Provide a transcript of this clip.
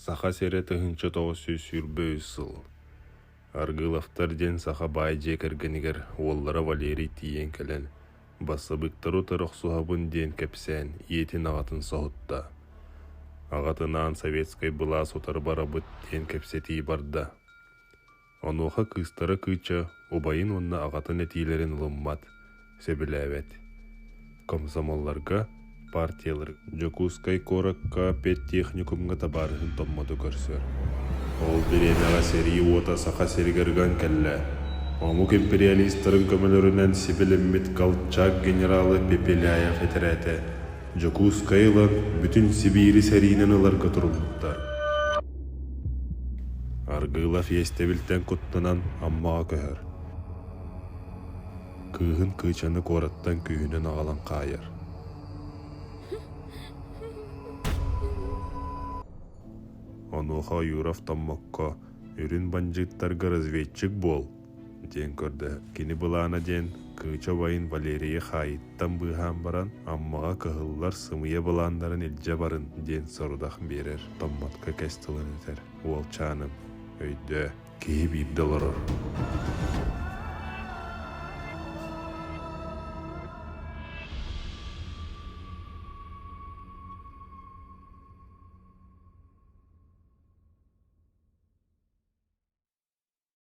Саха сирэ 1923 сыл. Аргыловтар диэн саха баай дьиэ кэргэнигэр уоллара Валерий тиийэн кэлэн, бассабыыктары утары охсуһабын диэн кэпсээн ийэтин-аҕатын соһутта. Аҕатынаан советскай былаас утары барабыт диэн кэпсэтии барда. Онуоха кыыстара Кыыча убайын уонна аҕатын этиилэрин ылыммат, сөбүлээбэт. Комсомолларга, партиялар Дьокуускай куоракка педтехникумҥа табаарыһын Томмоту көрсөр. Ол бириэмэҕэ сэрии уота Саха сиригэр ыган кэллэ. Омук империалистарын көмөлөрүнэн сибилиммит Колчак генерала Пепеляев этэрээтэ Дьокуускайы ылан, бүтүн Сибиири сэриинэн ыларга туруммуттар. Аргыылов иэстэбилтэн куттанан Аммаҕа көһөр. Кыыһын Кыычаны куораттан күүһүнэн аҕалан хаайар. Онуоха Ойууров Томмокко «Үрүн бандьыыттарга разведчик буол» диэн көрдөһөр. Кини былаана диэн Кыыча убайын Валерийы хаайыыттан быыһаан баран, Аммаҕа кыһыллар сымыйа былааннарын илдьэ барын диэн сорудах биэрэр. Томмотко кэс тылын этэр: «Уолчааным, өйдөө, киһи биирдэ олорор».